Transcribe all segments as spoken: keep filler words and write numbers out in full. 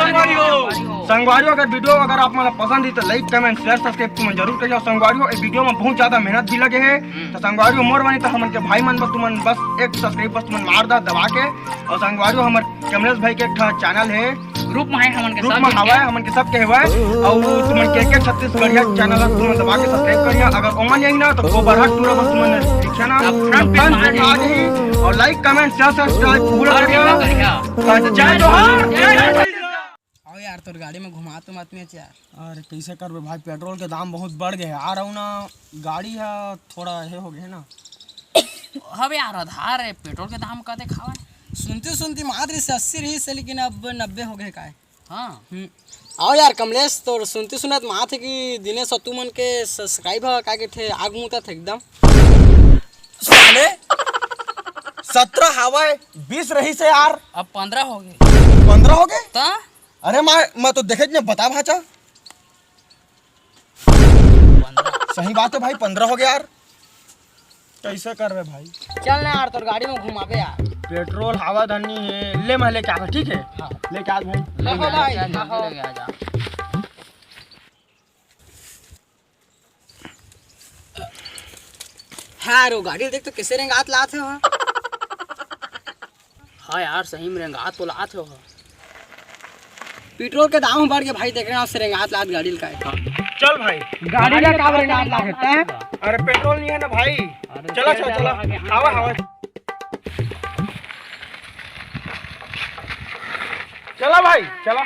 संगवारी हो, अगर वीडियो अगर आप मन ला पसंद ही तो like, comment, share, subscribe तुमन जरूर करियो। संगवारी हो, ए वीडियो में बहुत ज्यादा मेहनत भी लगे है। हम्म। तो संगवारी हो, मोर बनी तो हमन के भाई मन बस तुमन बस एक subscribe बस तुमन मार दा दबा के। और संगवारी हो, हमर कमलेश भाई के एक ठा चैनल है, ग्रुप में है हमन के ग्रुप सब में इनके। हवाए, हमन के सबके हवाए। और तुमन के के छत्तीसगढ़िया चैनल है, तुमन दबा के subscribe करिया। अगर ओमन यही ना तो गोबर हाथ टूरा बस तुमन लिखिया ना, अब front page में आ जाही। और like, comment, share, subscribe पूरा और करिया। करिया। तो जय जोहार। जय जोहार। आओ यार, तोर गाड़ी में घुमा तो मत में यार। अरे कैसे करबे भाई, पेट्रोल के दाम बहुत बढ़ गए यार। आओ ना, गाड़ी है थोड़ा हे हो गए ना। हवे यार, आधार है, पेट्रोल के दाम कते खावे? सुनती सुनती मात्र से अस्सी रही से, लेकिन अब नब्बे हो गए काय। हाँ। हम्म। आओ यार कमलेश, तोर सुनती सुनत मात है कि दिनेश और तुमन के subscribe है, का के थे आग मुता थे एकदम। साले, सत्रह हवाए, बीस रही से यार। अब पंद्रह हो गए। पंद्रह हो गए? ता? अरे मैं, मैं तो देखे नहीं, बता भाचा। पंद्रह। सही बात है भाई, पंद्रह हो गया यार। कैसे करबे भाई? चल ना यार, तोर गाड़ी में घुमाबे यार। पेट्रोल हवा धनी है, ले मैं लेके आवा, ठीक है? हाँ। लेके आ भाई। हाँ, हाँ भाई, हाँ, हाँ। हाँ, रो गाड़ी देख तो कैसे रेंगात लात है वहाँ। हाँ यार, सही में रेंगात तो लात हो। पेट्रोल के दाम बढ़ के भाई, देख रहे हैं, उससे रेंगात लात गाड़ी का है। चल भाई। गाड़ी ला का रेंगात लात है? अरे पेट्रोल नहीं है ना भाई। अरे चला, चल, चला, चला। आगे, हाँ, आवा, चला। आवा। चला भाई, चला।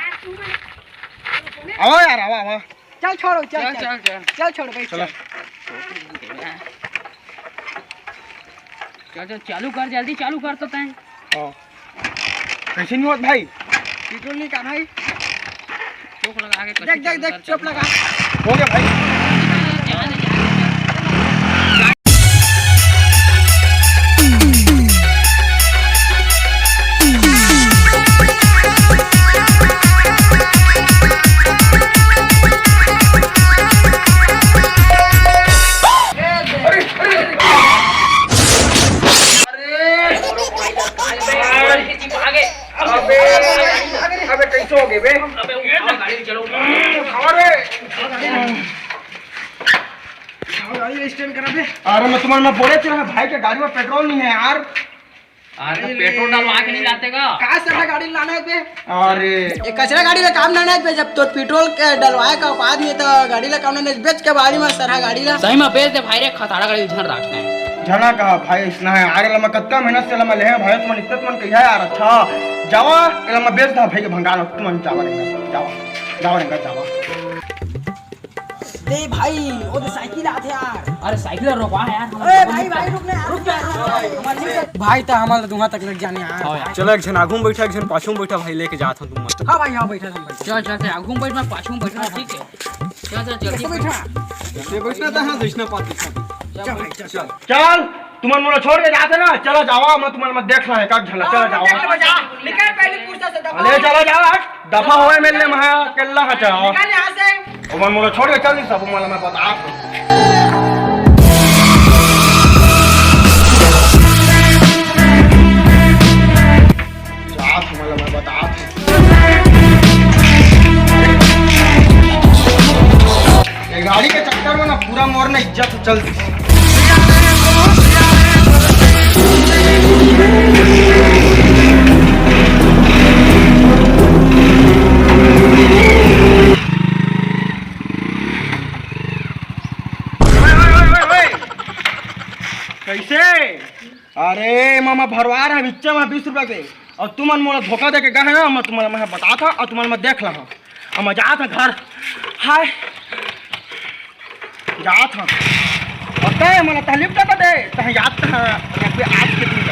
आवा यार, आवा, आवा। चल छोड़ो, चल, चल, चल। चल, चल। चल छोड़ो भाई, चला। चल। चल, चल, चालू कर, जल्दी चालू कर तो तैं। हाँ। कैसे नहीं होत भाई? पेट्रोल नहीं का भाई? चोक लगा के देख, देख, देख, चोक लगा। हो गया भाई। जाने, जाने, जाने। अबे, अबे, कैसे हो गए बे? अबे, उठाओ, गाड़ी में चलो। उठाओ रे। उठाओ, गाड़ी स्टैंड करा दे। अरे, मैं तुम्हारे में बोले चला, भाई के गाड़ी में पेट्रोल नहीं है यार। अरे, तो पेट्रोल डलवा के नहीं लाते का? का सरहा गाड़ी लाना है बे? अरे। ये कचरा गाड़ी ला काम ना है बे, जब तो पेट्रोल के डलवाए का औकात नहीं तो गाड़ी ला काम ना है, बेच के बाड़ी में सरहा गाड़ी ला। सही में बेच दे भाई रे, खसाड़ा गाड़ी झन राखते हैं। झना कहा भाई, इसना है। अरे लम्मा कत्ता मेहनत से लम्मा ले हैं भाई, तुमन इतना तुमन कहिया यार, अच्छा। जावा, ये लम्मा बेच दा भाई के भंगार, तुमन जावा रे, जावा, जावा रे, जावा। दे भाई, वो तो साइकिल आथे यार। अरे साइकिल रोकवा है यार, हम अरे भाई, भाई, रुक ना यार, रुक जा, रुक जा। भाई, तो हमारे दुहा तक लग जाने यार। हाँ यार। चलो, एक झन आगू में बैठा, एक झन पाछू में बैठा, भाई, लेके जात हूँ तुम मत। हाँ भाई, हाँ, बैठा, बैठा। चल, चल, चल, आगू में बैठ, मैं पाछू में बैठा, ठीक है? चल, चल, जल्दी बैठा। ये बैठना था, हाँ, जैसना पाती। चल भाई, चल, चल। चल, तुमन मोला छोड़ के जाते ना, चला जावा, मैं तुमन में देख रहा है, का झला, चला जावा। निकल पहले कुर्सी से, दबा। अरे, चला जावा, हट। दफा होवे मेरे ले महा कल्ला हचा। निकल यहाँ से। ओमन मोला छोड़ के चल दी सब, मोला मैं बता। साफ मोला मैं बता। ये गाड़ी के चक्कर में ना पूरा मोर ना इज्जत चल दी। कैसे? अरे मामा, भरवा रहा बिच्चा में बीस रुपया के, और तुमन मोला धोखा दे के गए ना, मैं तुम्हारा मैं बता था और तुम्हारा मैं देख रहा, अब मैं जात घर। हाय। जात हन। और तय मन तह लिफ्ट कर दे, तह याद तह रखबे आज के दिन।